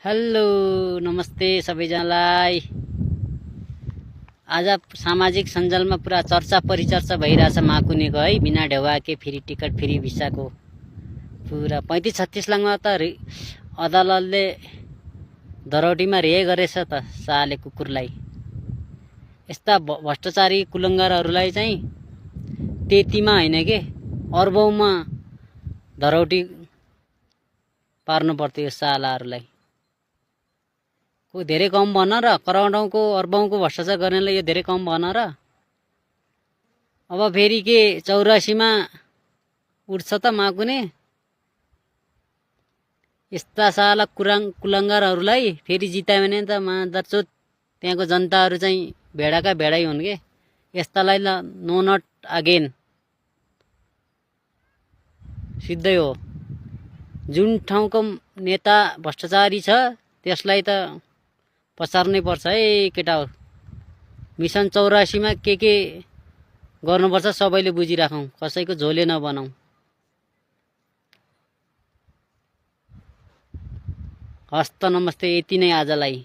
Hello नमस्ते सबैजनालाई। आज सामाजिक सञ्जालमा पुरा चर्चा परिचर्चा भइरहेछ माकुनेको है, बिना ढेउवाके फेरि टिकट फेरि भिसाको पुरा 35-36 लाखमा त अदालतले धरौटीमा रिहे गरेछ त साले कुकुरलाई। यस्ता भ्रष्टाचारी कुलङ्गारहरूलाई चाहिँ त्यतिमा हैन के अर्बौंमा धरौटी पार्नु पर्थ्यो यो सालाहरूलाई। को धेरै कम भन र, करोडौंको अर्बौंको भ्रष्टाचार गर्नेलाई यो धेरै कम भन र। अब फेरि के 84 मा उठ्छ त माकुने। यस्ता साला कुलङ्गारहरूलाई फेरि जितायो भने त मादरचोद त्यहाँको जनताहरू चाहिँ भेडाका भेडै हुन् के। यस्तालाई नो नट अगेन सिद्धै हो। जुन ठाउँको नेता भ्रष्टाचारी छ त्यसलाई त पछार्नै पर्छ है केटा हो। मिसन 84 मा के गर्नुपर्छ सबैले बुझिराखौं, कसैको झोले नबनाऊ। हस्त नमस्ते, यति नै आजलाई।